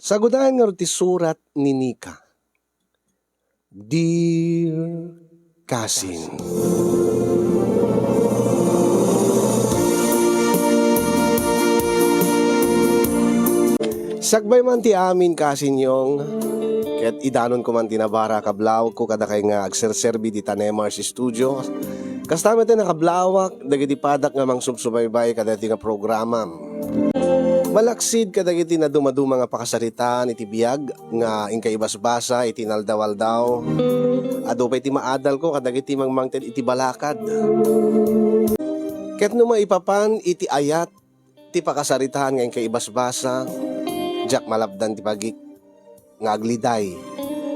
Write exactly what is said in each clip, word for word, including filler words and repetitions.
Sagudayen ngarud ti surat ni Nika. Dear Cousin. Sakbay man ti amin, Cousin Yong, ket idanonko man ti nabara a kablawagko kadakay nga agserserbi dita Nemar's Studio. Kasta met a nakablawak dagiti padak nga mangsubsubaybay kadagiti nga programam. Malaksid kadagiti nadumaduma nga pakasaritaan iti biag nga inka ibasbasa iti inaldaw-aldaw, adu pay ti maadalko kadagiti mangmangted iti balakad. Ket no maipapan iti ayat ti pakasaritaan nga inka ibasbasa, diak malapdan ti bagik nga agliday.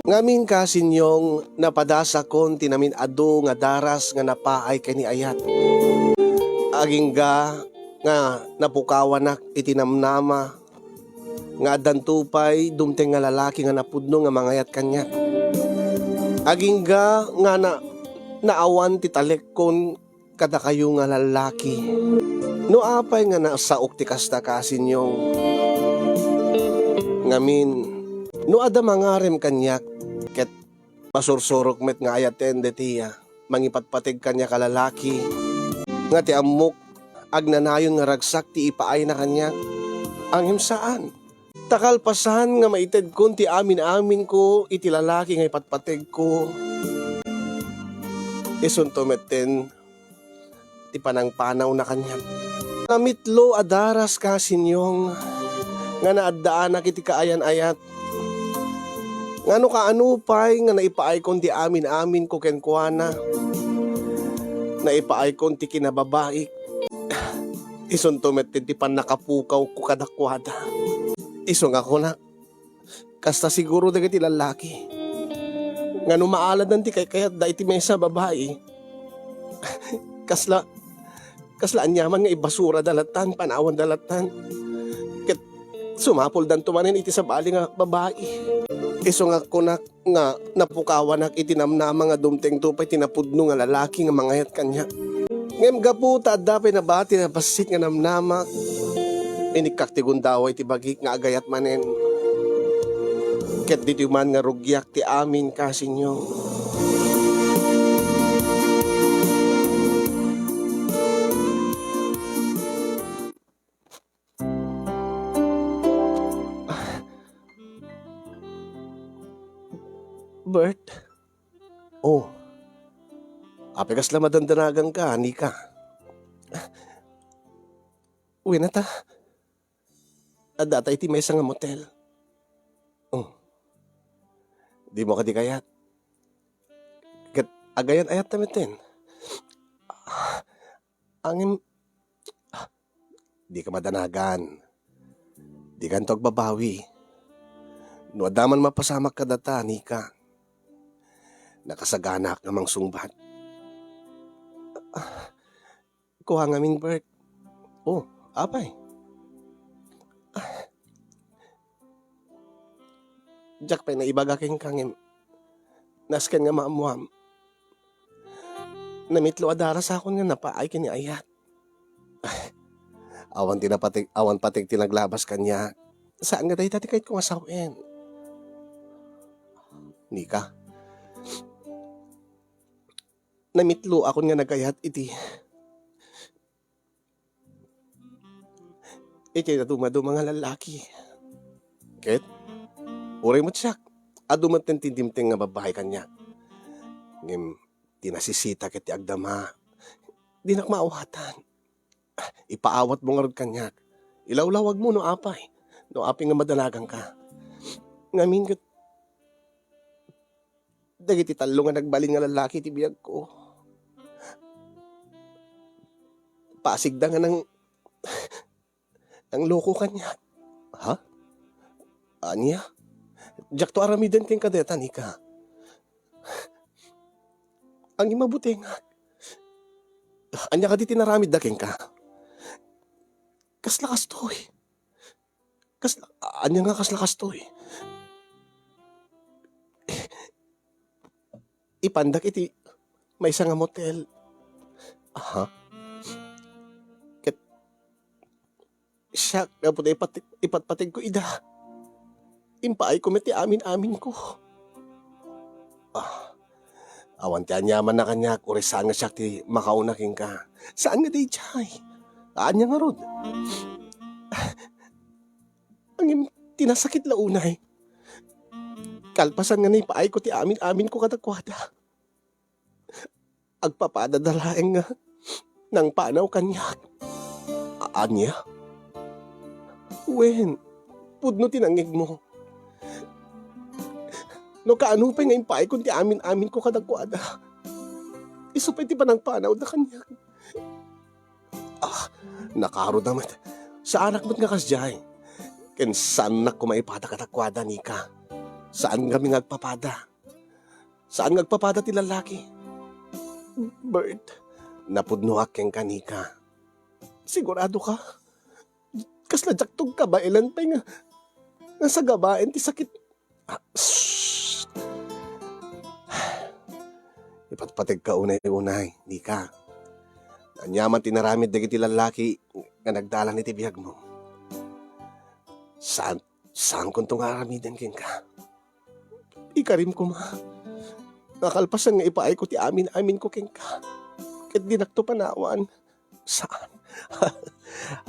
Ngamin, Cousin Yong, napadasakon ti namin-adu nga daras nga napaay ken ni ayat. Agingga nga napukawanak iti namnama nga addanto pay dumteng nga lalaki nga napudno nga mangayat kaniak. Agingga nga na, naawan ti talekkon kadakayo nga lallaki. No apay nga nasaok ti kasta, Cousin Yong? Ngamin, no adda mangarem kaniak, ket masursurok met nga ayaten dayta mangipatpateg kaniak a lalaki, nga ti ammok, agnanayon nga ragsak ti ipaayna kaniak. Ngem saan. Ta kalpasan nga maitedkon ti amin-aminko iti lalaki nga ipatpategko, isunto metten ti panangpanawna kaniak. Namitlo a daras, Cousin Yong, nga naaddaanak iti kaayan-ayat. Ngano kaano pay nga naipaaykon ti amin-aminko kenkuana? Naipaaykon ti kinababaik. Isunto met ti pannakapukawko kadakuada. Isu nga kunak, kasta siguro dagiti lallaki nga no maaladan ti kaykayatda iti maysa a babai, kasla, kasla aniaman nga ibasurada lattan, panawanda lattan. Ket sumapuldanto manen iti sabali nga babai. Isu nga kunak, nga napukawanak iti namnama nga dumtengto pay ti napudno nga lalaki nga mangayat kaniak. Ngem gapu ta adda pay nabati a bassit nga namnamak, inikkak ti gundaway ti bagik nga agayat manen. Ket ditoy man nga rugiak ti amin, Cousin Yong. Bert? Oh. Apay kasla madandanaganka, Nika? Wen, ata. Addata iti maysa nga motel. Oh. Dimo kadi kayat? Ket agayan-ayatta metten. Ngem, dika madanagan. Dikanto agbabawi. No adda man mapasamak kadata, Nika, nakasaganaak nga mangsungbat. Kua ngamin, Bert. Oh, apay? Diak pay naibaga kenka ngem nasken nga maammuam. Namitlo a darasakon nga napaay ken ni ayat. Awan ti napateg, awan pateg ti naglabas kaniak. Saan nga dayta ti kayatko nga sawen. Nika, namitloakon nga nagayat iti, iti nadumaduma nga lallaki. Ket, uray met siak, adu met ti dimteng nga babbai kaniak. Ngem, ti nasisita ket ti agdama, dinak maawatan. Ipaawatmo ngarud kaniak. Ilawlawagmo no apay, no apay nga madanaganka. Ngamin ket, dagiti tallo nga nagbalin nga lallaki ti biagko, pasigda nga nang-, nangloko kaniak. Ha? Ania? Diakto aramiden kenka dayta, Nika. Ang imabutengak. Ania kadi ti naramidda kenka? Kasla kastoy. Kasla, ania nga kasla kastoy? Ipandak iti maysa nga motel. Aha. Ket siak, gapu ta ipati-, ipatpategko ida. Impaayko met ti amin-aminko. Ah, awan ti aniamanna kaniak, uray saan nga siak ti makauna kenka. Saan nga daydiay? Ania ngarud? Ngem ti nasakit la unay, kalpasan nga naipaayko ti amin-aminko kadakuada, agpapadada laeng nga nangpanaw kaniak. A-, ania? Wen, pudno ti nangngegmo. No kaano pay nga impaaykon ti amin-aminko kadakuada, isu pay ti panangpanawda kaniak. Ah, nakaruda met. Saanak met nga kasdiay. Ken saannak koma ipada kadakuada, Nika. Saan kami nga agpapada. Saan nga agpapada ti lallaki. Bert, napudnoak kenka, Nika. Sigurado ka? Kasla diakto kabaelan pay nga, nga sagabaen ti sakit. Ah, shh. Ipatpategka unay-unay, Nika. Aniaman ti inaramid dagiti lallaki nga nagdalan iti biagmo. Saan, saankonto nga aramiden kenka. Ikarim koma. Nakalpasan nga ipaayko ti amin-aminko kenka. Ket dinakto panawan. Saan?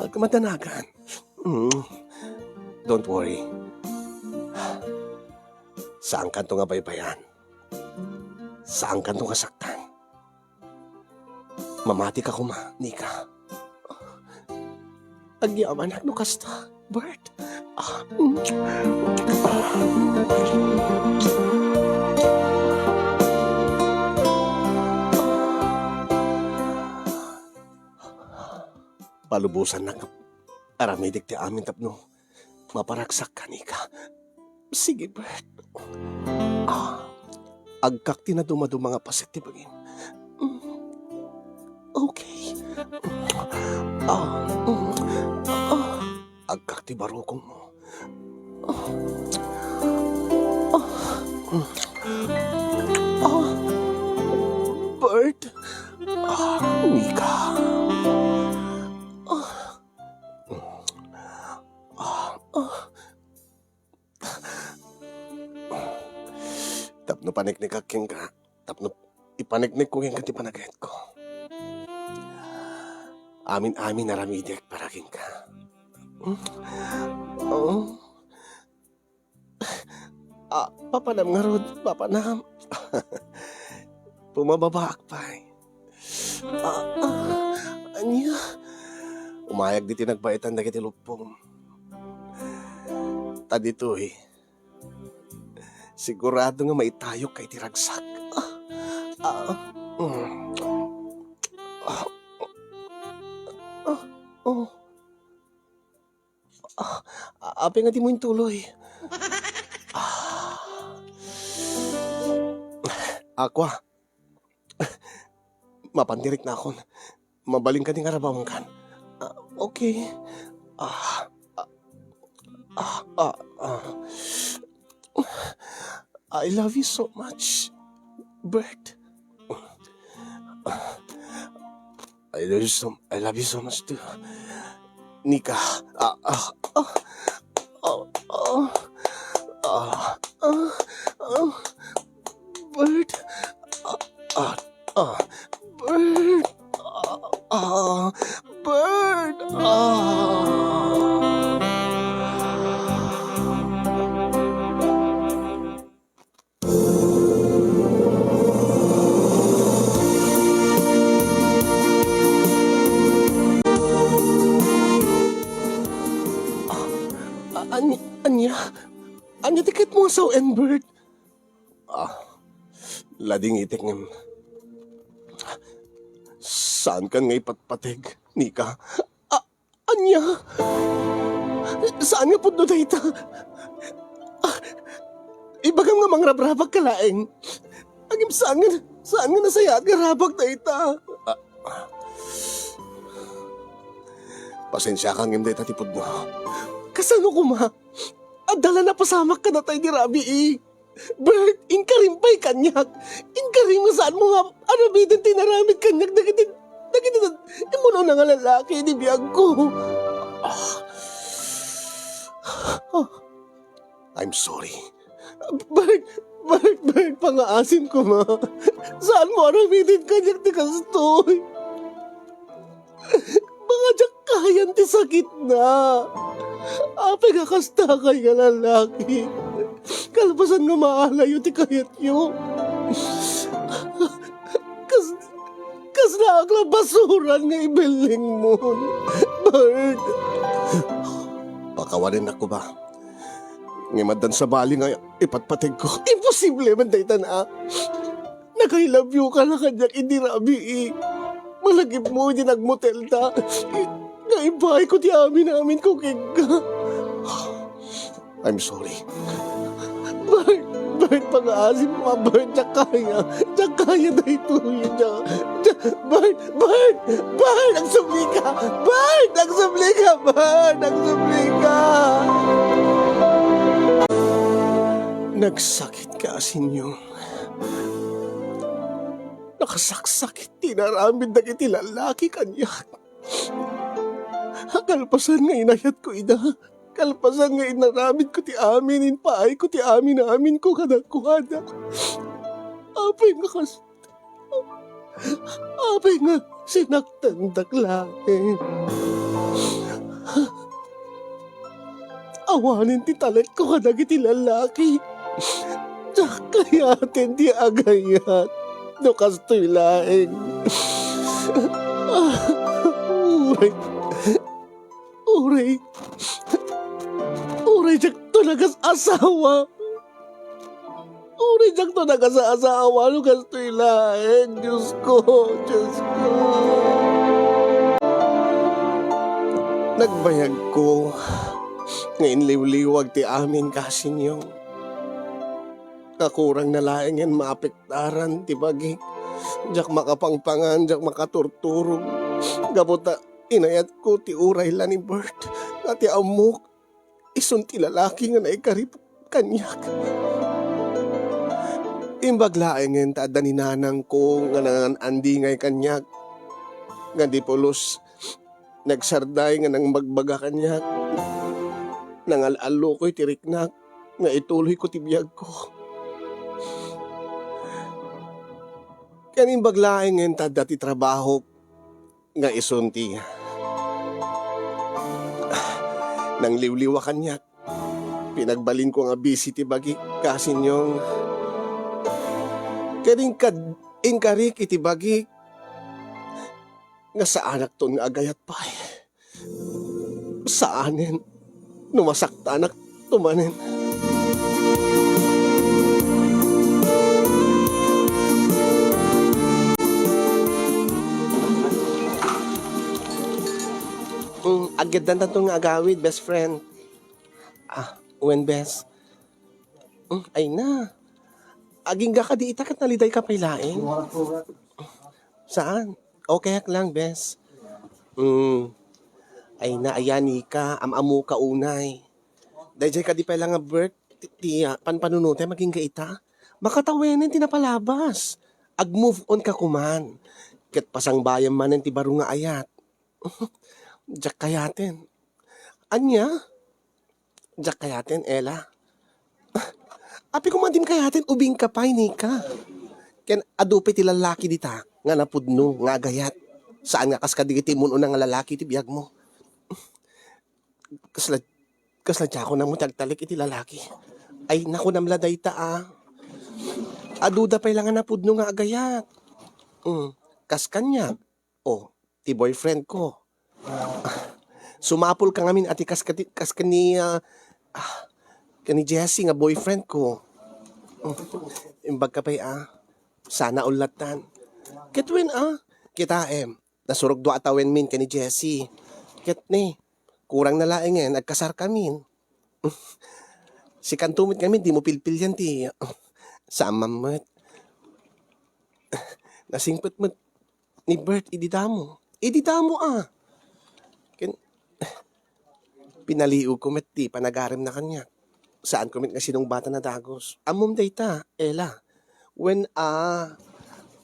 Agkamadanagan. Mm. Don't worry. Saankanto nga baybay-an. Saankanto nga saktan. Mamatika koma, Nika. Agyamanak no kasta, Bert. Ah, mm. Palubosannak nga aramidek ti amin tapno maparagsakka, Nika. Sige, Bert. Ah, agkak ti nadumaduma nga paset ti bagim. Mm. Okay. Ah, mm. Ah, agkak ti barukongmo. Ah. Ah. Ah. Bert. Ah, Nika. Ah. Ah. Ah. Tapno paniknikak kenka, tapno ipaniknikko kenka ti panagayatko. Amin-amin aramidek para kenka. Oh. Ah, papanam ngarud, papanam. Pumababaak pay. Ah, ah, ania? Umayag ditoy nagbaetan dagiti luppom. Ta ditoy, sigurado nga maitayokka iti ragsak. Ah, ah, mm. Ah, ah, oh. Ah, apay nga dimo intuloy? Ah. Aqua, mapandiriknakon. Mabalinka ti nga rabawankan. Ah, okay. Ah, ah, ah, ah, ah. I love you so much, Bert. I love you so, I love you so much too, Nika. Ah, ah, ah. Ah, ah, ah, ah, ah. Bert. Ah, ah, ah. Bert. Ah, ah, Bert. Ah. Ah, ah, ania, ania? Ania ti kayatmo nga sawen, Bert? Ah, ladingitek ngem saankan nga ipatpateg, Nika. Ah, ania? Saan nga pudno dayta? Ah, ibagam nga mangrabrabak ka laeng. Ngem saan nga, saan nga nasayaat nga rabak dayta? Ah, pasensiaka ngem dayta ti pudno. Kasano koma? Adda la napasamak kadata idi rabii. Bert, inkarim pay kaniak. Inkarim nga saanmo nga aramiden ti inaramid kaniak dagiti, dagiti immun-una nga lalaki idi biagko. Ah. Ah. I'm sorry. Bert, Bert, Bert, pangaasim koma. Saanmo aramiden kaniak ti kastoy. Mga diak kayan ti sakitna. Apay nga kasta kay nga lalaki. Kalpasan nga maalayo ti kayatyo. Kas, kasla ak la basuran nga ibellingmo. Bert. Pakawanennak koma. Ngem addan sabali nga ipatpategko. Imposible man dayta na. Nag-I love you ka la kaniak idi rabii. Malagipmo idi nagmotelta. Nga ipaayko ti amin-aminko kenka. I'm sorry. Bert, Bert, pangaasim koma, Bert, diak kaya. Diak kaya daytoy, diak, diak, Bert, Bert, Bert, agsubli ka! Bert, agsubli ka, Bert, agsubli ka! Nagsakit ka, Asinio. Nakasaksakit ti inaramid dagiti lalaki kaniak. Kalpasan nga inayatko ida, kalpasan nga inaramidko ti amin, ipaayko ti amin-aminko kadakuada. Apay nga kas-, apay nga sinaktandak laeng. Awanen ti talekko kadagiti lalaki. Diak kayaten ti agayat no kastoy laeng. Uray, uray, uray diakto nagas-asawa. Uray diakto nagas-asawa no kastoy laeng, Diosko, Diosko. Nagbayagko nga inliwliwag ti amin, Kasinyong. Nga kurang na laengen maapektaran ti bagik. Diak makapangpangan, diak makaturturog. Gapu ta inayatko ti uray la ni Bert, nga ti ammok, isun ti lalaki nga naikari kaniak. Imbag laengen ta adda ni nanangko nga nangan-andingay kaniak, nga di pulos nagsarday nga nangbagbaga kaniak. Nangal-allokoy ti riknak nga ituloyko ti biagko. Ken imbag laengen ta adda ti trabahok nga isun ti nangliwliwa kaniak. Pinagbalinko nga bisi ti bagik, Kasinyong. Ken inkad-, inkarik iti bagik nga saanakton nga agayat pay. Saanen no masaktanakto manen. Mm, agyaddanta nga agawid, best friend. Ah, wen, bes? Mm, ay na. Agingga kadi ita ket naliday ka pay laeng? Saan? Okay ak lang, bes. Mm. Ay na, ayan, Nika, am-ammoka unay. Daydiay kadi pay la nga Bert, ti, ti, ah, panpanunotay, agingga ita. Makatawenen ti napalabas. Ag-move on ka kuman. Ket pasangbayam manen ti baro nga ayat. Diak kayaten. Ania? Diak kayaten, Ella. Apay koma dim kayaten, ubing ka pay, Nika. Ken adu pay ti lalaki dita nga napudno nga agayat. Saan nga kas kadagiti immun-una nga lalaki ti biagmo. Kasla, kasla diakon ammo ti agtalek iti lalaki. Ay, nakunam la dayta, ah. Aduda pay la nga napudno nga agayat. Mm, kas kaniak. Oh, ti boyfriend ko. Sumapul ka ngamin a ti kas kati-, kas kani, ah, ah, kani Jessie nga boyfriend ko. Mm. Imbag ka pay, ah. Sana ullatan. Ket wen, ah. Kitaem. Nasurok dua a tawenmin kani Jessie. Ket ne, kurang na laengen, agkasar kamin. Sikanto met ngamin, dimo pilpilian ti, saan man met. Nasingpet met ni Bert idi damo. Idi damo, ah. Ken, pinaliwko met ti panagaremna kaniak. Saanko met nga sinungbatan a dagus. Ammom dayta, Ella. Wen, ah,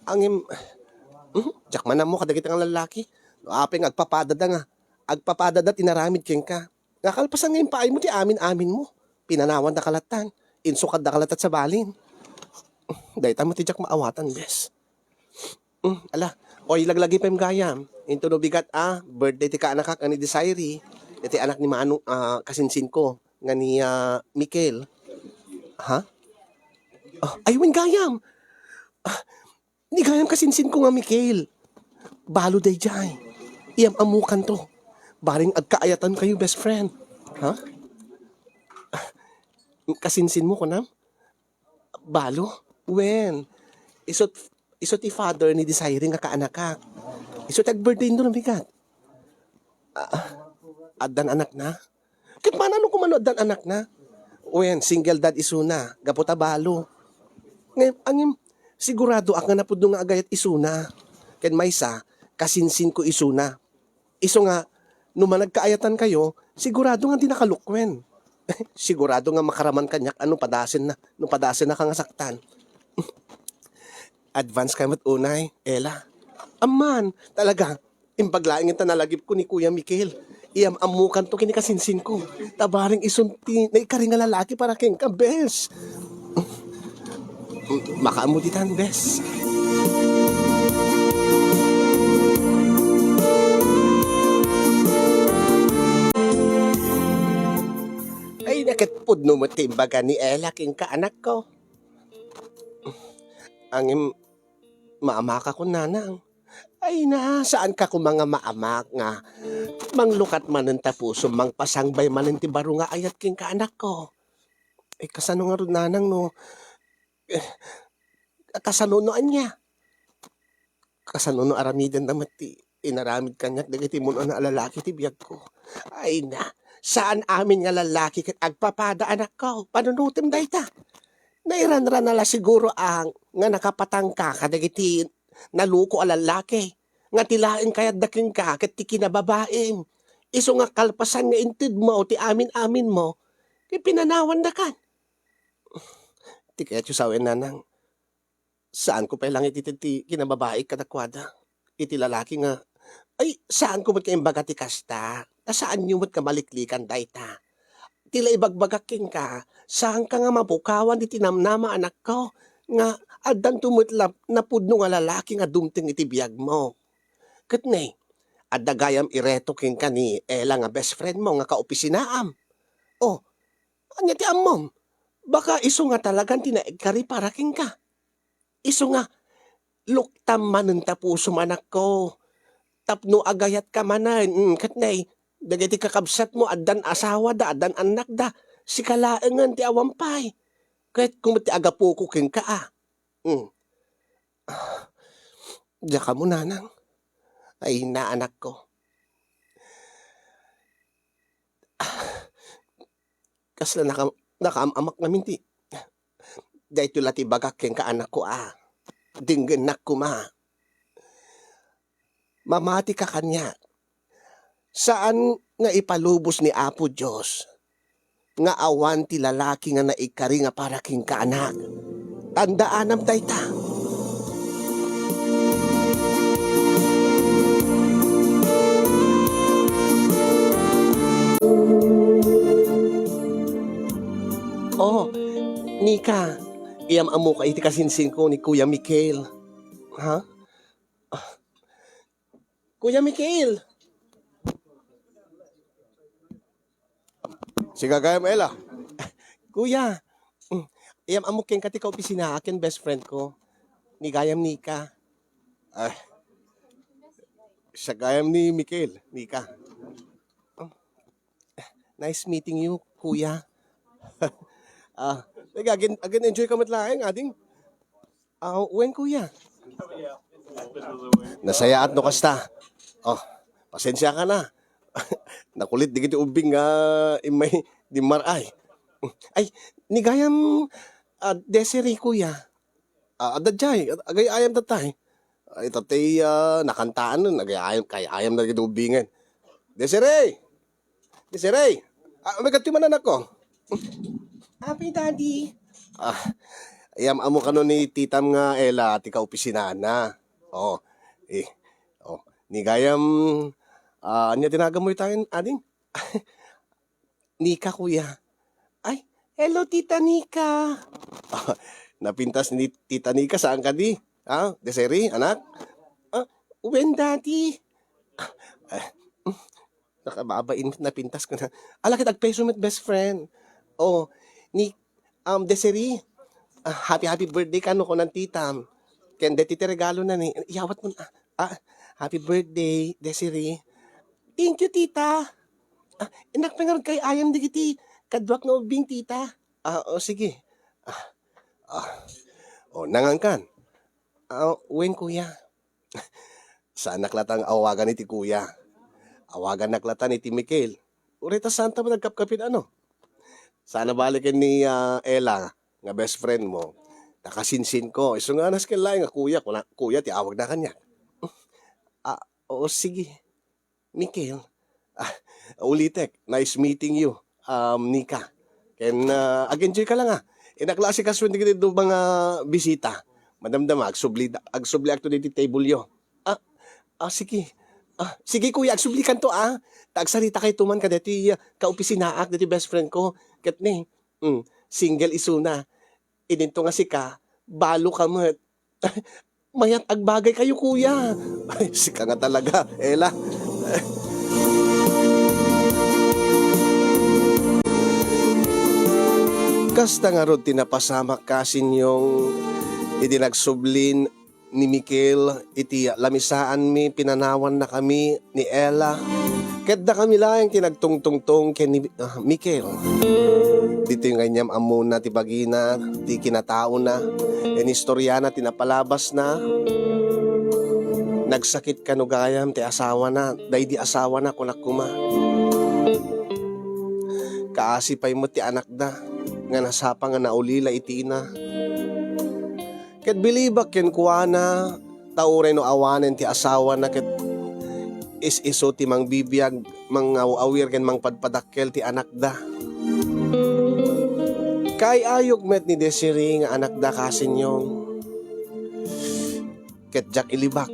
ngem, mhm, diak man ammo kadagita nga lallaki. No apay nga agpapadada nga, agpapadada ti inaramid kenka. Nga kalpasan nga impaaymo ti amin-aminmo. Pinanawan da kalatan. Insukad da kalatan sa balin. Dayta met ti diak maawatan, bes. Mm, ala. Oy, laglagi pay gayam. Into no bigat a birthday ti kaanakak a ni Desiree. Iti anak ni Manu, ah, kasinsin ko nga ni, ah, Mikel. Ha? Ah, ay, wen gayam. Ah, ni gayam kasinsin ko nga Mikel. Balo dayjay. Iyam-ammokanto. Bareng agkaayatan kayo, best friend. Ha? Ah, kasinsin mo, kunam? Balo? Wen, isu, isu ti father ni Desiree nga kaanakak. Isu ti ag-birthday no bigat. Ah, addan anakna? Ket manano koma no addan anakna? Wen, single dad isuna, gapu ta balo. Ngem, angem, siguradoak nga napudno nga agayat isuna. Ken maysa, kasinsin ko isuna. Isu nga, no managkaayatan kayo, sigurado nga di nakalukwen. Sigurado nga makaraman kaniak a no padasenna, no padasenna ka nga saktan. Advance ka met unay, Ella. Amman, talaga, imbag laeng ta nalagipko ni Kuya Mikel. Iyam-ammokanto ken ni kasinsinko. Ta bareng isun ti naikari nga lalaki para kenka, bes. Makaammo ditan, bes. Ay, naket pudno met ti imbaga ni Ella kenka, anakko. Ngem, maamakakon, nanang. Ay na, saanka koma nga maamak nga manglukat manen ta pusom, mangpasangbay manen ti baro nga ayat kenka, anakko. Eh, kasano ngarud, nanang, no? Eh, kasano no ania? Kasano no aramidenda met ti inaramid kaniak dagiti mun-una a lalaki ti biagko? Ay na, saan amin nga lalaki ket agpapada, anakko. Panunotem dayta. Nairanran a la siguro a nga nakapatangka kadagiti naluko a lalaki, nga ti laeng kayatda kenka ket ti kinababaim. Isu nga kalpasan nga intedmo ti amin-aminmo, ti pinanawandakan. Ti kayatyo sawen, nanang, saanko pay la nga ited ti kinababaik kadakuada. Iti lalaki nga, ay, saanko met nga imbaga ti kasta. Ta saanyo met nga maliklikan dayta. Ti la ibagbagak kenka, saanka nga mapukawan iti namnama, anakko, nga addanto met la napudno nga lalaki nga dumteng iti biagmo. Ket ne, adda gayam ireto kenka ni Ella nga best friend mo nga kaopisinaam. Oh, ania ti ammom? Baka isu nga talagan ti naikari para kenka. Isu nga, luktam manen ta pusom, anakko. Tapno agayatka manen, mm, ket ne, dagiti kakabsatmo addan asawada, addan annakda, sika laengen ti awan pay. Ket koma ti agapoko kenka, a. Mm. Diak ammo, nanang. Ay na, anakko. Kasla naka-, nakaam-amak ngamin ti, daytoy la ti ibagak kenka, anakko, a. Denggennak koma. Mamatika kaniak. Saan nga ipalubos ni Apo Dios nga awan ti lalaki nga naikari nga para kenka, anak. Tandaanam dayta. Oh, Nika, iyam-ammoka iti kasinsinko ni Kuya Mikel. Ha? Ah. Kuya Mikel! Sigagayam, Ella. Kuya, mm, iyam-ammok kenka ti kaopisina ken best friend ko. Ni gayam Nika. Ah, siya gayam ni Mikel, Nika. Oh, nice meeting you, Kuya. Ah, nag-, agin-, agin-enjoy ka met laeng, ading? Ah, wen, kuya? Nasayaat no kasta. Oh, pasensiaka na. Nakulit dagiti ubbing nga immay dimmar-ay. Ay, ni gayam, ah, Desiree, kuya. Ah, adda jay, ag-, agay-ayam tatta, eh. Ay, tatay, ah, nakantaan nun, agay-ayam, kay-ayam na dagiti ubbingen. Desiree! Desiree! Ah, umikatyo man, anakko. Happy, Daddy. Ah, iyam-ammo kano ni titam nga Ella ti kaopisinana. Oh, eh, oh, ni gayam, ah, ania ti naganmo itaen, ading? Nika, kuya. Ay, Hello, Tita Nika. Napintas ni Tita Nika, saan kadi? Ha? Desiree, anak? Ah, wen, Daddy. Ah, nakababain, napintas ko na. Ala, ket agpeso met, best friend. Oh, ni, um, Desiree, ah, happy, happy birthday kano kunan titam. Ken deti ti regalo na ni, iyawat mo na. Ah, happy birthday, Desiree. Thank you, tita. Ah, innak pay ngarud kay ayam dagiti kaduak nga ubbing, tita. Ah, o, sige. Ah, ah. O, nangankan? Ah, wen, kuya. Saanak latang awagan iti kuya. Awagannak latan iti Mikel. Uray ta saan ta nagkapkapin, ano? Sana baliken ni, ah, Ella nga best friend mo. Nakasinsin ko. Isu nga nasken laeng nga kuya, kuna, kuya ti awagna kaniak. Ah, oo, sige. Mikel. Ah, ulitek, nice meeting you, um, Nika. Ken, ah, ag-enjoy ka lang, ah. Innak la asikasuan dagiti adu nga bisita. Madamdama, agsubli, agsubliakto diti table yo. Ah, ah, sige. Ah, sige, kuya, agsublikanto, ah. Ta agsaritakayto man kadaytoy, ah, kaopisinaak, daytoy best friend ko. Ket ne, mm, single isuna. Idinto nga sika, balo ka met. Mayat agbagaykayo, kuya. Ay, sika nga talaga, Ella. Kasta ngarud ti napasamak, kasinyong, idi nagsublin ni Mikel iti lamisaanmi, pinanawannakami ni Ella. Ket dakami laeng ti nagtungtungtong ken ni, ah, Mikel. Ditoy nga inyam-ammona ti bagina, ti kinataona, inistoriana ti napalabasna. Nagsakit kano gayam ti asawana, daydi asawana, kunak koma. Kaasi pay met ti anakda, nga nasapa nga naulila iti ina. Ket bilibak kenkuana, ta uray no awanen ti asawana ket is-isu ti mangbibiag, mangaw-awir ken mangpadpadakkel ti anakda. Kaay-ayok met ni Desiree nga anakda, kasinyong. Ket diak ilibak.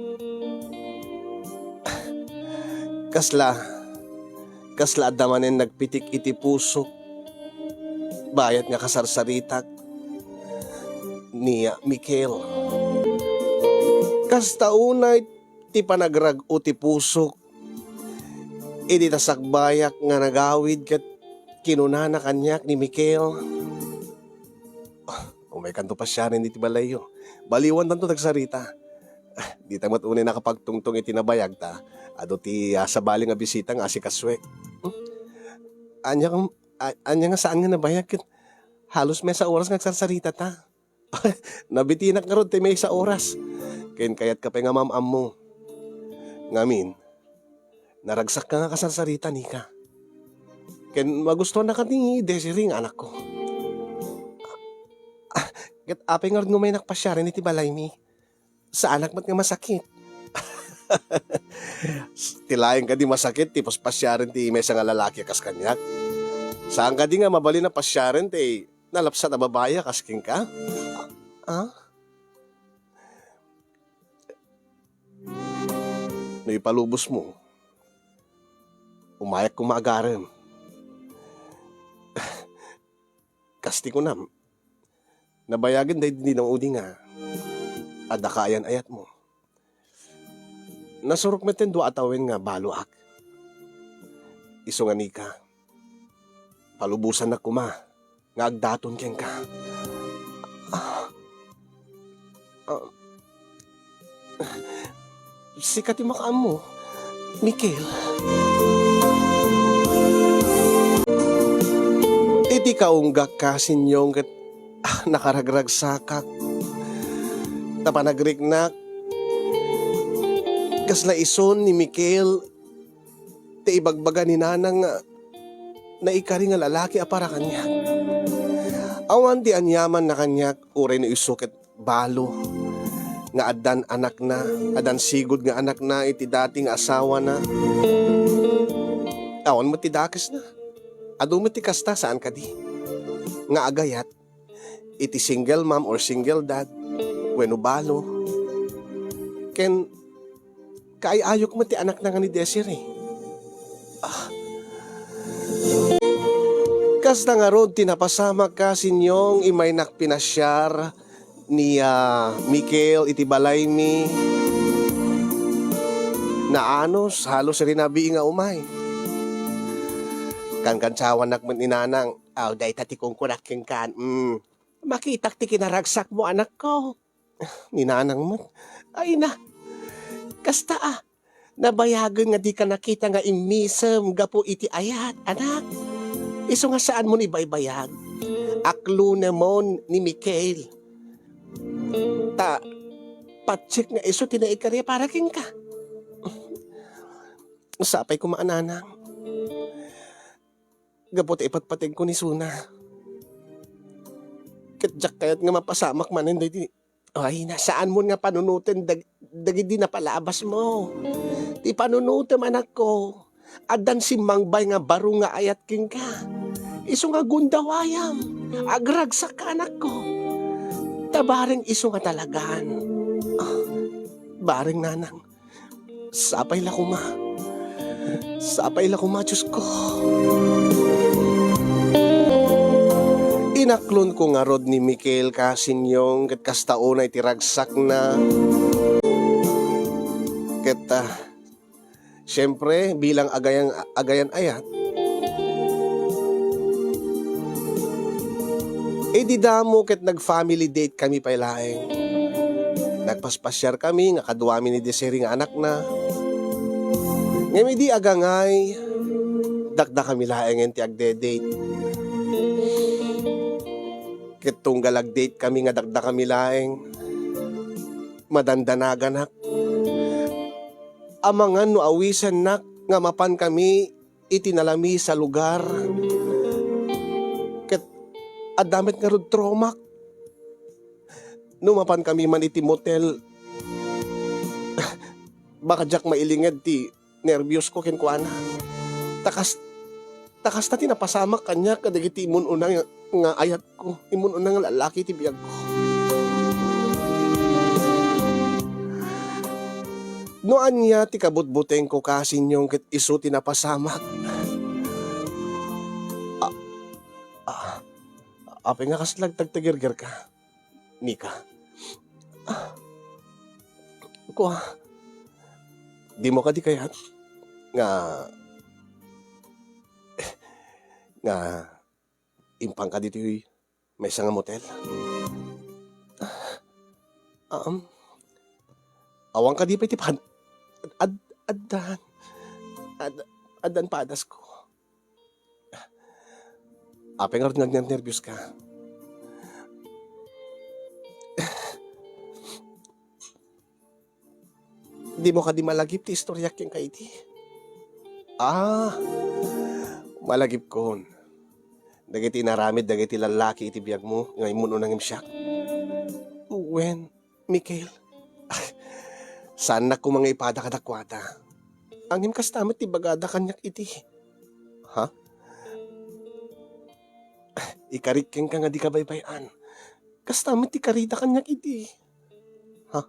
Kasla, kasla adda manen nagpitik iti pusok. Bayat nga kasarsaritak ni Mikel. Kasta unay ti panagrag-o ti pusok idi ta sakbayak nga nagawid ket kinunana kaniak ni Mikel, "Umaykanto pasiaren iti balayyo. Baliwantanto tagsarita." Dita met unay nakapagtungtong iti nabayag ta adu ti, ah, sabali nga bisita nga asikasuek. Hmm? Ania nga, a-, ania nga saan nga nabayag ket halos maysa oras nga agsarsarita ta. Nabitinak ngarud ti maysa oras. Ken kayatka pay nga mam-ammo. Ngamin, naragsakka nga kasarsarita, Nika. Ken magustuannaka ni Desiree nga anakko. Ah, ket apay ngarud nga umaynak pasiaren iti balaymi? Saanak met nga masakit. Ti laeng kadi masakit ti paspasiaren ti maysa nga lalaki a kas kaniak. Saan kadi nga mabalin a pasiaren ti nalapsat a babai a kas kenka? Ah? No ipalubosmo, umayak koma agarem. Kas ti kunam, nabayagen daydi ni Nang Udi nga adda kaayan-ayatmo. Nasurok met ti dua a tawen nga baloak. Isu nga Nika, palubosannak koma nga agdaton kenka. Ah, ah, sika ti makaammo, Mikel. Iti kaunggak, kasinyong, ket, ah, nakaragragsakak. Ta panagriknak, kasla isun ni Mikel ti ibagbaga ni Nanang nga naikari nga lalaki a para kaniak. Awan ti aniamanna kaniak, uray no isu ket balo nga addan anakna, addan sigud nga anakna iti dati nga asawana. Awan met ti dakesna. Adu met ti kasta, saan kadi? Nga agayat iti single mom or single dad, wenno balo. Ken kaay-ayok met ti anakna nga ni Desiree. Ah. Kasta ngarud ti napasamak ka, Sinyong, imaynak pinasiar ni, ah, Mikel iti balaymi. Naanus, halos rinabii nga umay. Kankantsawanak met ni Nanang, "Aw, dayta ti kunkunak kenkan. Mm, makitak ti kinaragsakmo, anakko." Ni Nanang met, "Ay na, kasta a, nabayagen nga dika nakita nga immisem gapu iti ayat, anak. Isu nga saanmon ibaybayag. Aklonemon ni Mikel. Ta, patsek nga isu ti naikari para kenka." Sapay koma a, Nanang. Gapu ta ipatpategko ni Suna. Ket diak kayat nga mapasamak manen daydi. Ay, na, saanmon nga panunoten dag-, dagidi napalabasmo. Ti panunotem, anakko, addan simmangbay nga baro nga ayat kenka. Isu nga gundawayam, agragsak ka, anakko. Ta bareng isu nga talagan. Ah, bareng, Nanang. Sapay la koma. Sapay la koma, Diosko. Inaklonko ngarud ni Mikel ka, Sinyong, ket kasta unay ti ragsakna. Ket, ah, siempre, bilang agayan, agayan-ayat, idi damo ket nag-family date kami pay laeng. Nagpaspasiar kami nga kaduami ni Desiree nga anakna. Ngem idi agangay, dakdakami laengen ti agde-date. Ket tunggal agdate kami nga dakdakami laeng, madandanaganak. Amangan no awisennak nga mapan kami iti nalamisan a lugar. Ket adda met ngarud traumak. No mapan kami man iti motel, baka diak mailinged ti nerbios ko kenkuana. Ta kas-, ta kasta ti napasamak kaniak kadagiti immun-una nga, nga ayatko, immun-una nga lallaki ti biagko. No ania ti kabutbutengko ka, Sinyong, ket isu ti napasamak. A-, a-, apay nga kasla agtagtagergerka, Nika? Kua, dimo kadi kayat nga, nga impanka ditoy maysa nga motel? Um, awan kadi pay ti pad-, ad-, addan. Ad-, addan padasko. Apay ngarud nga agnernerbios ka? Dimo kadi malagip ti istoriak kenka idi? Ah, malagipkon. Dagiti inaramid dagiti lallaki iti biagmo nga immun-una ngem siak? Wen, Mikel. Saannak koma nga ipada kadakuada. Ngem kasta met ti bagada kaniak idi. Ha? Ikarik kenka nga dika baybay-an. Kasta met ti karida kaniak idi. Ha?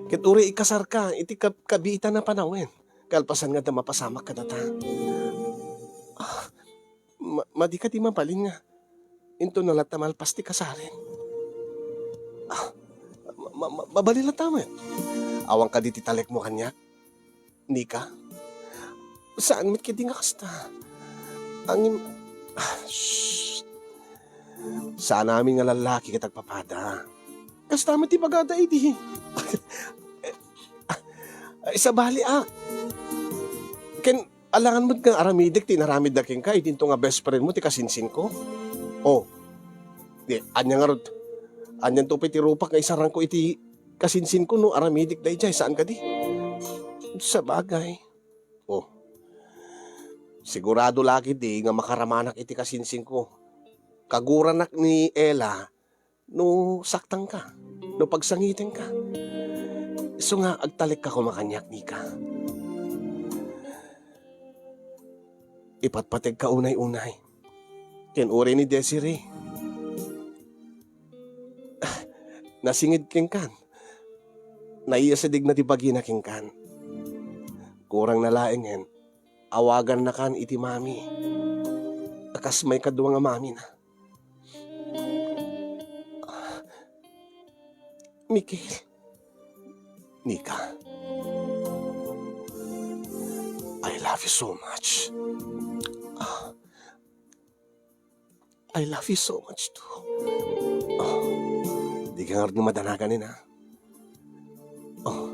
Ket uray ikasarka iti kab-, kabiitan a panawen, kalpasan nga adda mapasamak kadata. Ah, ma-, madi kadi mabalin nga inton na latta malpas ti kasaren? Ah, ma-, ma-, ma-, mabalin latta met. Awan kadi ti talekmo kaniak? Nika? Saan met ketdi nga kasta? Ngem, ah, shh. Saan amin nga lallaki ket agpapada. Kasta met ti bagada idi. Ay, sabali, ah. Ken, alangan met nga aramidek ti inaramidda kenka, idinto nga best friend mo ti kasinsingko. Oh. Di, ania ngarud? Anianto pay ti rupak nga isarangko iti kasinsingko no aramidek daydiay, saan kadi? Sabagay. Oh. Sigurado la ketdi nga makaramanak iti kasinsingko. Kaguranak ni Ella no saktangka, no pagsangitenka. Isu nga agtalekka koma kaniak, Nika. Ipatpategka unay-unay. Ken uray ni Desiree, nasinged kenkan. Naiyasidegna ti bagina kenkan. Kurangna laengen, awagannakan iti mami. a kas maikadua nga mamina. Miguel. Nika. I love you so much. Ah, I love you so much too. Ah, di ka ngarud nga madanagan, ina. Oh.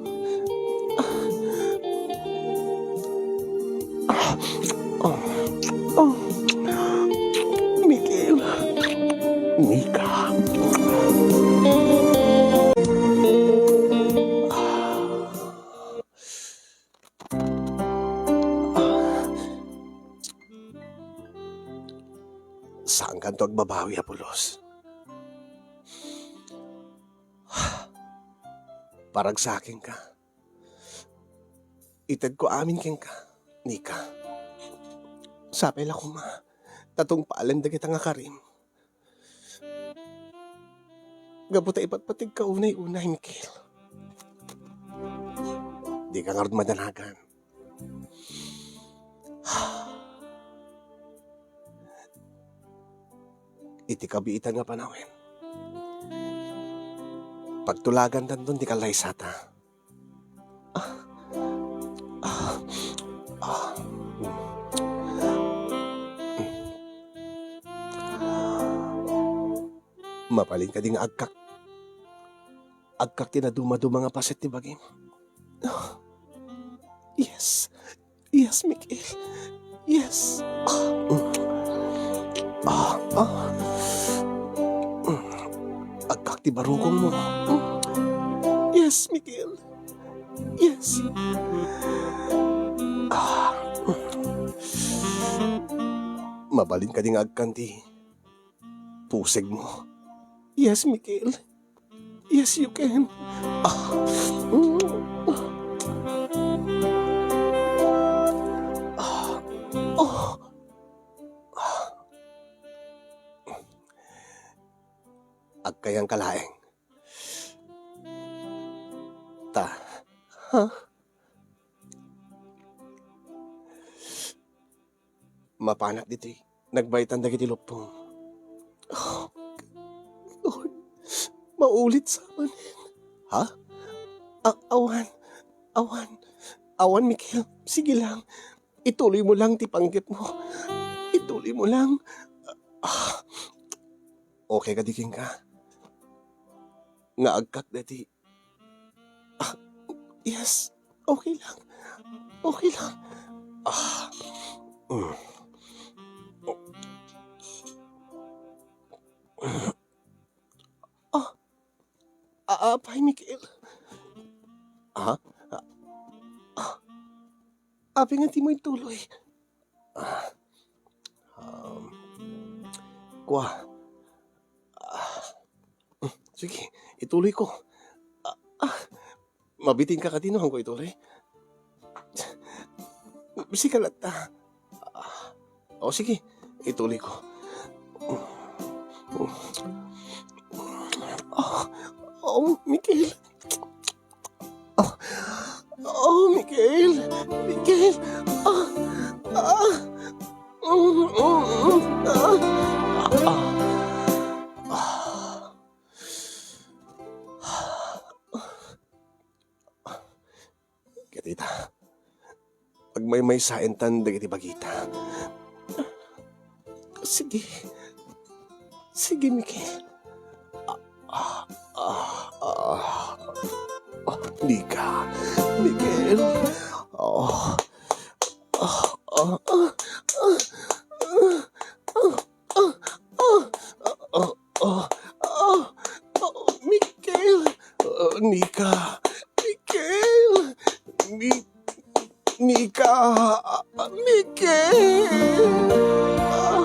Ah. Ah. Ah. Miguel. Nika. Saankanto agbabawi, Apolos. Paragsakenka. Itedko amin kenka, Nika. Sapay la koma ta tungpalen dagita nga karim. Gapu ta ipatpategka unay-unay, Miguel. Di ka ngarud madanagan. Iti kabiitan nga panawen, pagtulagantanton ti kallaysata. Ah. Ah. Ah. Mabalin kadi nga agkak, agkak ti nadumaduma nga paset ti bagim? Yes. Yes, Miguel. Yes. Ah. Ah, ah. Agkak ti barukongmo. Yes, Miguel. Yes. Ah. Mabalin kadi nga agkan ti pusigmo? Yes, Miguel. Yes, you can. Ah. Ah. Oh. Agkayanka laeng. Ta. Ha? Mapanak ditoy nagbaytan dagiti lupom. Oh, Lord, maulit sa manen. Ha? A-, awan, awan, awan, Miguel. Sige lang. Ituloy mo lang ti panggepmo. Ituloy mo lang. Ah, okay kadi kenka nga agkak daytoy? Ah, yes. Okay lang. Okay lang. Ah. Mm. Ah. Ah, apay, Miguel. Ah? Ah. Ah. Apay nga dimo ituloy? Ah. Um, kua. Ah. Mm, sige, ituloy ko. Ah, ah. Mabitin ka kadi no haanko ituloy? Sika latta. Ah. O, sige, ituloy ko. Oh, oh, Miguel. Oh, oh, Miguel. Miguel. Ah, ah. Mm, mm, mm, ah. Ah. Ah. Ket ita, agmaymaysaentan dagiti bagita. Sige. Sige, Miguel. Ah, ah, ah, ah. Ah, Nika. Miguel. Oh. Ah, ah, ah, ah, ah, ah, ah, ah, ah, ah, ah, Miguel. Ah, Nika. Miguel. Mi-, Nika. Miguel. Ah.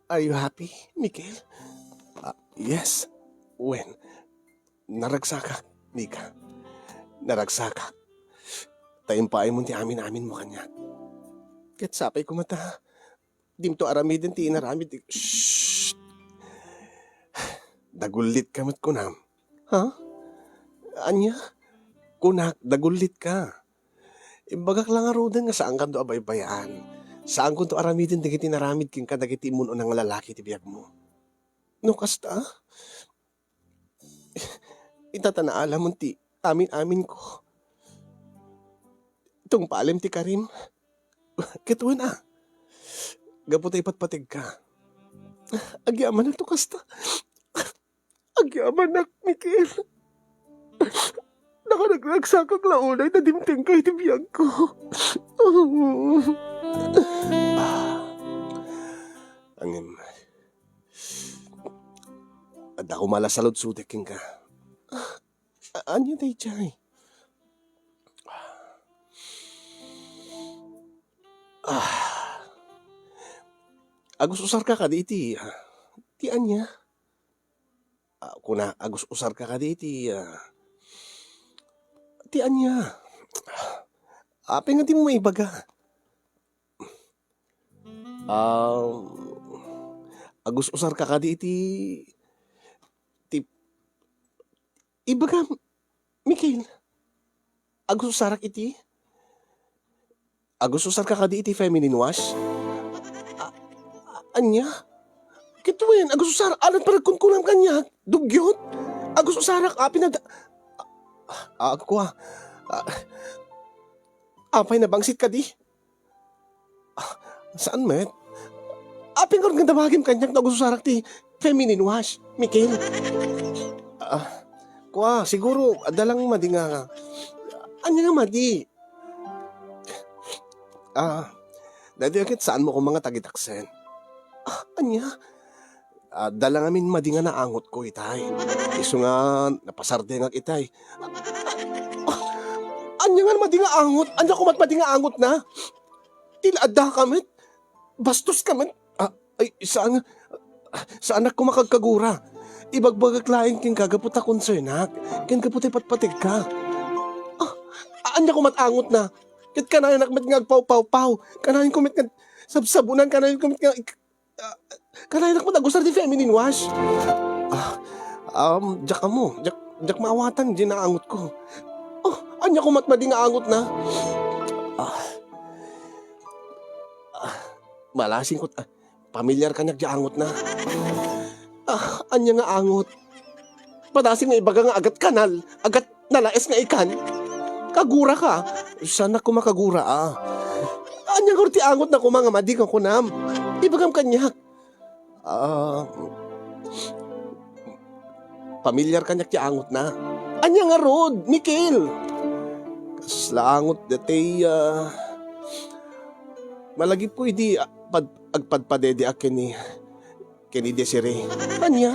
Are you happy, Miguel? Ah, yes. Wen, naragsakak. Nika, naragsakak. Ta impaaymo ti amin-aminmo kaniak. Ket sapay koma ta dimto aramiden ti inaramid ti, shh! Dagullitka met kunam. Ha? Ania? Kunak, dagullitka. Imbagak la ngaruden nga saankanto a baybay-an. Saankonto aramiden dagiti naramid kenka dagiti immun-una nga lalaki ti biagmo. No kasta, ita ta naalamon ti amin-aminko. Tungpalem ti karim. Ket wen a, gapu ta ipatpategka. Agyamanak no kasta. Agyamanak, Mikel. Nakaragsaksakak la unay ta dimtengka iti biagko. Ngem, adda koma la saludsodek kenka. A-, ania daydiay? Ah. Agus-usarka kadi iti, ah, ti ania? Ah, kuna, agus-usarka kadi iti, ah, ti ania? Apay nga dimo maibaga? Ah, agus-usarka kadi iti, ti, ibagam, Mikel. Agus-usarak iti? Agus-usarka kadi iti feminine wash? A-, a-, ania? Ket wen, agus-usar-, alat panagkunkunam kaniak, dugyot. Agus-usarak, apay nada-, a-, a-, kua. A-, apay nabangsit kadi? Ah, saan met? Apay ngarud nga damagem kaniak no agus-usarak ti feminine wash, Mikel? Ah, kua, siguro, adda lang madi nga, ania nga madi? Ah, daytoy ket saanmo koma nga tagitaksen. Ah, ania? Adda lang amin madi nga naangotko itay. Isu nga napasardengak itay. Ah, ania nga madi nga angot? Ania koma ti madi nga angotna? Ti la addaka met. Bastoska met. Ah, ay, saan nga, saanak koma agkagura. Ibagbagak laeng kenka gapu ta konsernak, ken gapu ta ipatpategka. Ah, ania koma ti angotna? Ket kanayanak met nga agpawpawpaw. Kanayanko met nga sabsabonan, kanayanko met nga ik-, ah, kanayanak met agusar ti feminine wash. Ah, um, diak ammo, diak, diak maawatan diay naangotko. Oh, ania koma ti madi nga angotna? Ah, ah, malasingko, ah, pamilyar kaniak diay angotna. Ah, ania nga angot? Padasig nga ibaga nga agat kanal, agat nalaes nga ikan. Kaguraka. Saanak koma kagura, ah. Ania ngarud ti angotna koma nga madi nga kunam? Ibagam kaniak. Ah, pamilyar kaniak ti angotna. Ania ngarud, Mikel? Kasla angot daytoy, ah, malagipko idi, ah, pad-, agpadpadediak ken ni ken ni Desiree. Ania?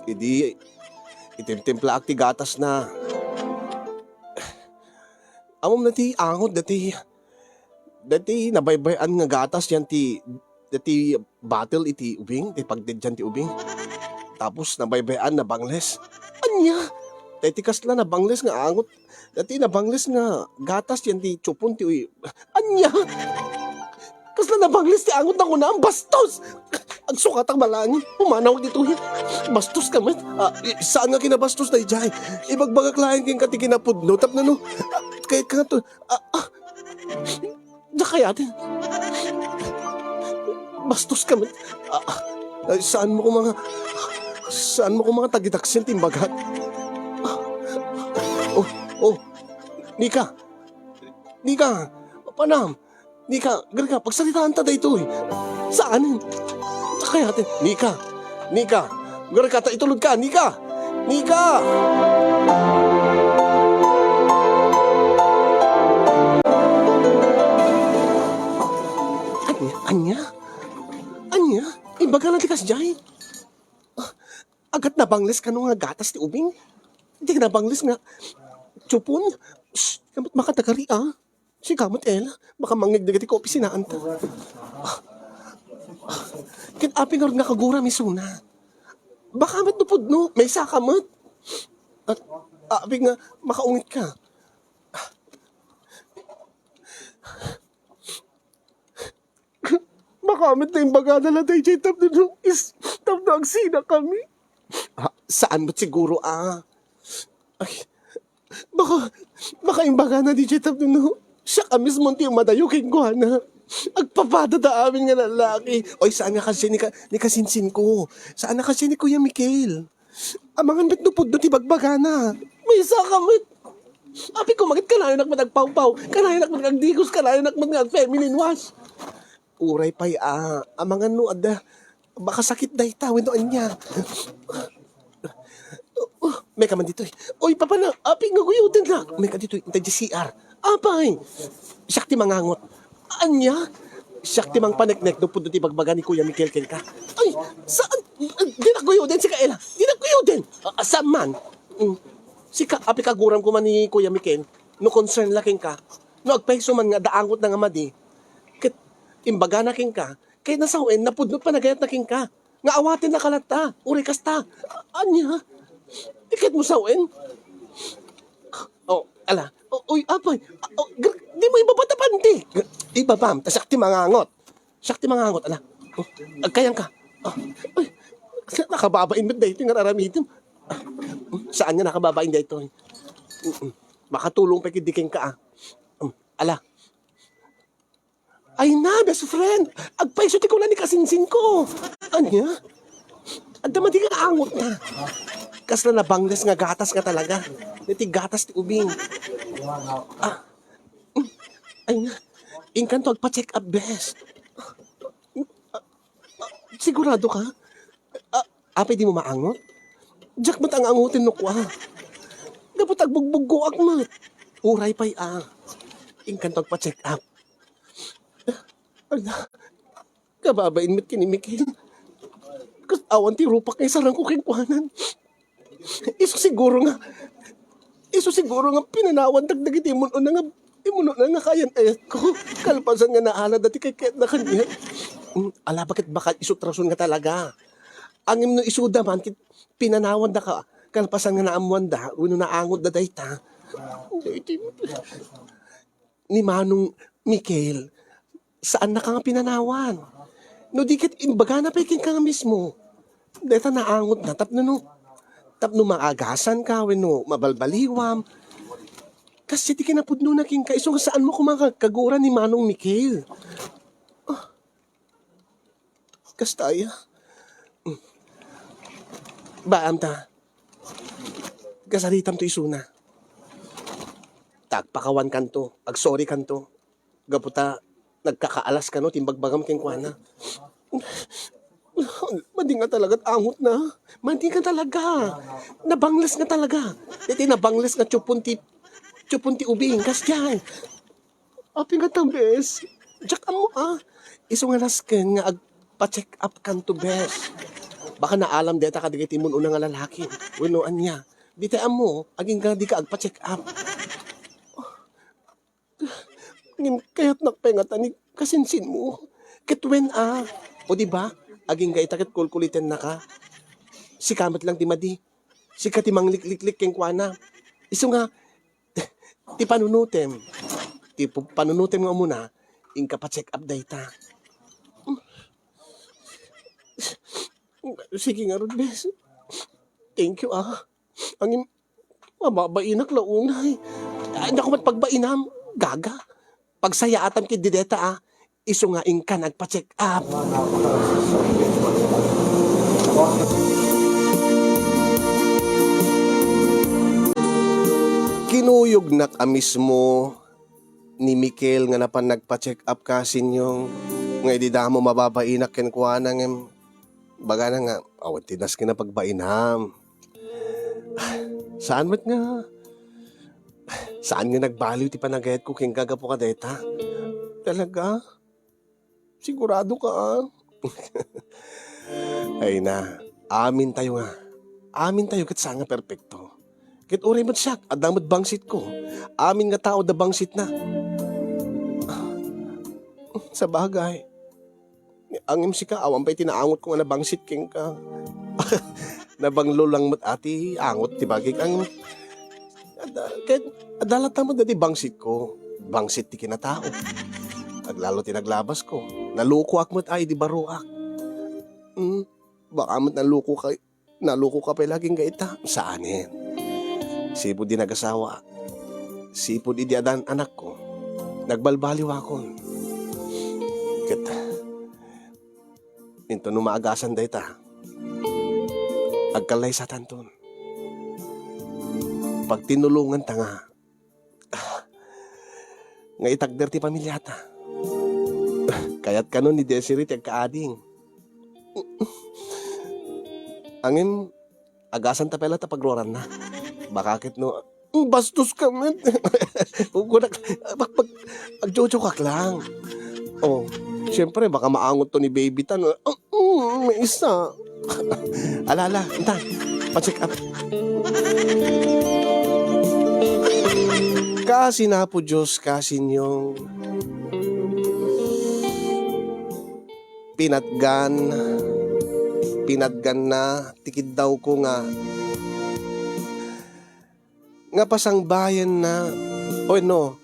Idi itimtimplaak ti gatasna. Ammom daytoy angot, daytoy, daytoy nabaybay-an nga gatas diay ti, daytoy bottle iti ubing, ti pagdeddian ti ubing. Tapos nabaybay-an, nabangles. Ania? Daytoy kasla nabangles nga angot. Daytoy nabangles nga gatas diay ti tiupon ti uy-, ania? Kasla nabangles ti angotna kunam, bastos! Agsukatak balangen, pumanawak ditoy. Bastoska met. Ah, i-, saan nga kinabastos daydiay? Ibagbagak laeng kenka ti kinapudno, tapno no, ah, kayat ka nga to, ah, ah, diak kayaten. Bastoska met. Ah, ah, ay, saanmo koma nga, saanmo koma nga tagitaksen ti imbagak? Ah, oh, oh, Nika, Nika, panam, Nika, garga, pagsaritaanta daytoy. Saan? Diak kayaten. Nika, Nika, garga ta itulodka, Nika! Nika! Ania? Ania? Ania? Imbagana ti kasdiay? Ah, agat nabangles kano nga gatas ti ubing? Di nabangles nga tiupon? Shh, kamat makatagari, ah. Sika met, Ella, baka mangngeg dagiti kaopisinaanta. Ket apay ngarud nga kagura, misuna? Baka met no pudno, maysaka met. At, apay nga makaungitka? Makamit na imbagana la daydiay tapno no is, tapno agsinakami. Ah, saan met siguro, ah? Ay, baka, baka imbagana daydiay tapno no siak a mismo ti umadayo kenkuana. Agpapadada amin nga lalaki. Oy, saan nga kasi ni ka-, ni kasinsinko? Saan nga kasi ni Kuya Mikel? Amangan met no pudno ti bagbagana. Maysa ka met. Apay ko, maket kanayonak met agpawpaw, kanayonak met agdigos, kanayonak met nga ag-feminine wash. Uray pay a, amangan no adda, baka sakit dayta, wenno ania. Mayka man ditoy. Oy, papa na, apay nga guyodennak. Mayka ditoy, intay di C R. Apay, siak ti mangangot. Ania? Siak ti mangpaneknek no pudno ti bagbaga ni Kuya Mikel kenka. Ay, saan? Dinak guyoden, sika, Ella. Dinak guyoden. Ah, saan man? Mm. Sika, apay ka aguram koma ni Kuya Mikel, no concern la kenka, no agpayso man nga adda angotna nga madi, ket imbagana kenka, ket nasawen, napudno ti panagayatna kenka. Nga awatennaka latta, uray kasta. Ania? Iket mo sawen? Oh, ala. Oh, uy, apay. Oh, gr-, di mo ibaba ta panti. Ibabam, ta siak ti mangangot. Siak ti mangangot, ala. Oh, agkayangka. Oh, uy, nakababain met daytoy nga aramidem. Ah, saan nga nakababain daytoy? Mm-mm. Makatulong pay ketdi kenka, ah. Mm, ala. Ay na, best friend! Agpayso ti kuna ni kasinsinko! Ania? Adda madi nga angotna. Kasla nabangles nga gatas nga talaga. Iti gatas ti ubing. Ah. Ay na. Inkanto agpa-check up, bes. Ah, ah, sigurado ka? Ah, apay di mo maangot? Diak met angangoten no kua. Gapu ta agbugbuggoak met. Uray pay a. Inkanto agpa-check up. Ala, kababain met ken ni Mikel. Kas awan ti rupak nga isarangko kenkuanan. Isu siguro nga, isu siguro nga pinanawandak dagiti immun-una nga, immun-una nga kayan-ayatko. Kalpasan nga naalada ti kayatna kaniak. Mm, ala, baket baka isu ti rason nga talaga. Ngem no isuda man, ket pinanawandaka, kalpasan nga naammoanda, wenno naangotda dayta. Daydi, ni Manong Mikel, saannaka nga pinanawan. No di ket imbagana pay kenka nga mismo. Dayta naangotna tapno no, tapno maagasanka wenno mabalbaliwam. Kasdiay ti kinapudnona kenka, isu nga saanmo koma nga kaguran ni Manong Mikel. Ah, kasta aya. Mm. Baam ta. Kasaritam to isuna. Ta agpakawankanto, agsorrykanto. Gapu ta nagkakaalas kano ti imbagbagam kenkuana. Madi nga talaga ti angotna. Madi nga talaga. Nabangles nga talaga. Iti nabangles nga tiupon ti, tiupon ti ubing. Kasdiay. Apay ngata, bes? Diak ammo, ah. Isu nga nasken nga agpa-check up kanto, bes. Baka naalam dayta kadagiti immun-una nga lalaki. Wenno ania. Dita ammo, agingga dika agpa-check up. Ngem kayatnak pay ngata ni kasinsinmo. Ket wen a, o di ba, agingga ita ket kulkulitennaka. Sika met lang ti madi. Sika ti manglikliklik kenkuana. Isu nga, ti panunotem, ti pu-, panunotem nga umuna, inka pa-check up dayta. Sige ngarud, bes. Thank you, ah. Ngem, mababainak la unay. Ay, naku, met pagbainam, gaga. Pagsayaatam ket dideta, ah. Isu nga inka nagpa-check up. Kinuyognak a mismo ni Mikel nga napan nagpa-check up, kasinyong, nga idi damo mababainak kenkuana, ngem bagana nga awan ti nasken a pagbainam. Saan met nga, saan nga nagbaliw ti panagayatko kenka gapu kadayta. Talaga? Sigurado ka, ah? Ay na, amintayo nga. Amintayo ket saan nga perpekto. Ket uray met siak, adda met bangsitko. Amin nga tao adda bangsitna. Sabagay, ngem sika, awan pay ti naangotko nga nabangsit kenka. Nabanglo lang met a ti angot ti bagik, ngem Adda, ket adda latta met daydi bangsitko. Bangsit ti kinatao. Aglalo ti naglabasko. Nalukoak met a idi baroak. Hmm, baka met naluko ka, naluko ka pay la agingga ita. Saanen. Sipud di nagasawa. Sipud idi adan anakko. Nagbalbaliwakon. Ket, inton no maagasan dayta, agkallaysatanton. Pagtinulonganta nga, nga itagder ti pamilyata. Kayat kano ni Desiree ti agkaading. Ngem, agasanta pay la ta pagruaranna. Baka ket no, "Mm, bastos ka met." Kukunak, pag, pag, agjojokak lang. Oh, siyempre, baka maangot to ni baby ta, no? "Ah, mm, may isa." Ala, ala, ita, pa-check up. Kasi na po, Diyos, kasi niyong pinatgan, pinatgan na ti kiddawko nga, nga pasangbayenna, wenno,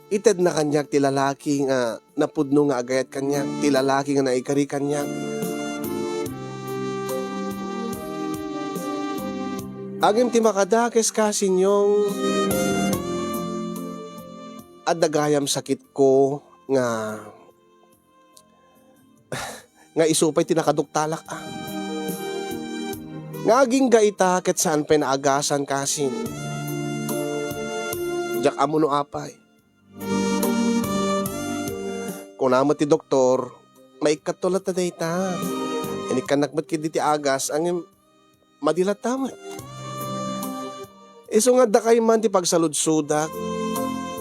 itedna kaniak ti lalaki nga napudno nga agayat kaniak, ti lalaki nga naikari kaniak. Ngem ti makadakes, kasinyong, adda gayam sakitko nga, nga isu pay ti nakaduktalak, ah. Nga agingga ita ket saan pay naagasan kasin. Diak ammo no apay. Kuna met ti doktor, maikkatto latta dayta. Inikkannak met ketdi ti agas, ngem madi latta met. Isu nga adda kayman ti pagsaludsodak,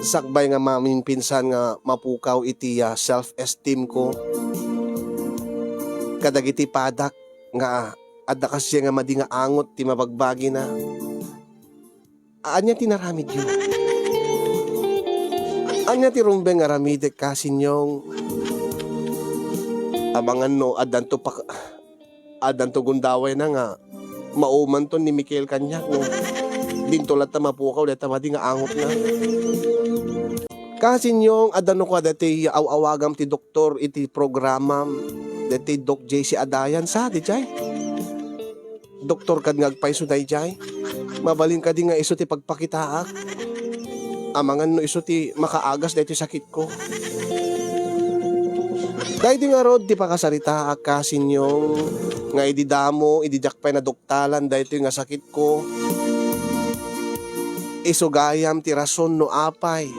sakbay nga maminpinsan nga mapukaw iti, ah, self-esteem ko kadagiti padak nga adda kasiya nga madi nga angot ti mabagbagina. Ania ti naramidyo? Ania ti rumbeng nga aramidek, kasinyong? Amangan no addanto pak-, addanto gundawayna nga maumanton ni Michael kaniak, no? Dinto latta mapukaw dayta madi nga angotna. Kasinyong, adda no kua daytoy aw-awagam ti doktor iti programam, daytoy Doc J C Adayan, sa, daydiay? Doktor kad nga agpayso daydiay. Mabalin kadi nga isu ti pagpakitaak? Amangan no isu ti makaagas daytoy sakitko. Daytoy ngarud ti pakasaritaak, kasinyong, nga idi damo, idi diak pay naduktalan daytoy nga sakitko, isu gayam ti rason no apay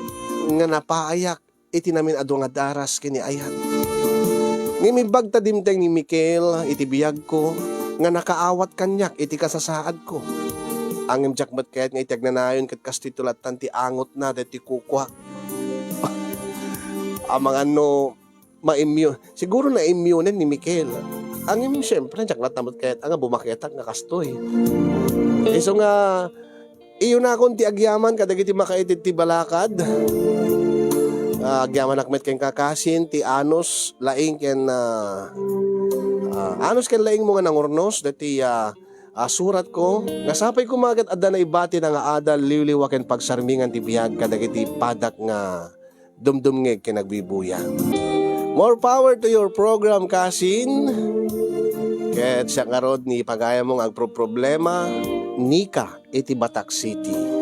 nga napaayak iti namin-adu nga daras ken ni ayat. Ngem imbag ta dimteng ni Michael iti biagko nga nakaawat kaniak iti kasasaadko. Ngem diak met kayat nga iti agnanayon ket kastoy ti lattan ti angotna daytoy kukuak. Amangan no ma-immune. Siguro na-immune ni Michael. Ngem, siyempre, diak latta met kayat nga bumaketak nga kastoy. Isu nga, iyunakon ti agyaman kadagiti makaitid ti balakad. Ah, agyamanak met ken kakasin, ti anus, laing ken, ah, ah, anus ken laingmo nga nangurnos, daytoy, ah, ah, suratko. Nga sapay koma ket adda naibatina nga adal, liwliwa ken pagsarmingan ti biag kadagiti padak nga dumdumngeg ken agbibuya. More power to your program, kasin. Ket siak ngarud ni pagayammo nga agproproblema, Nika iti Batak City.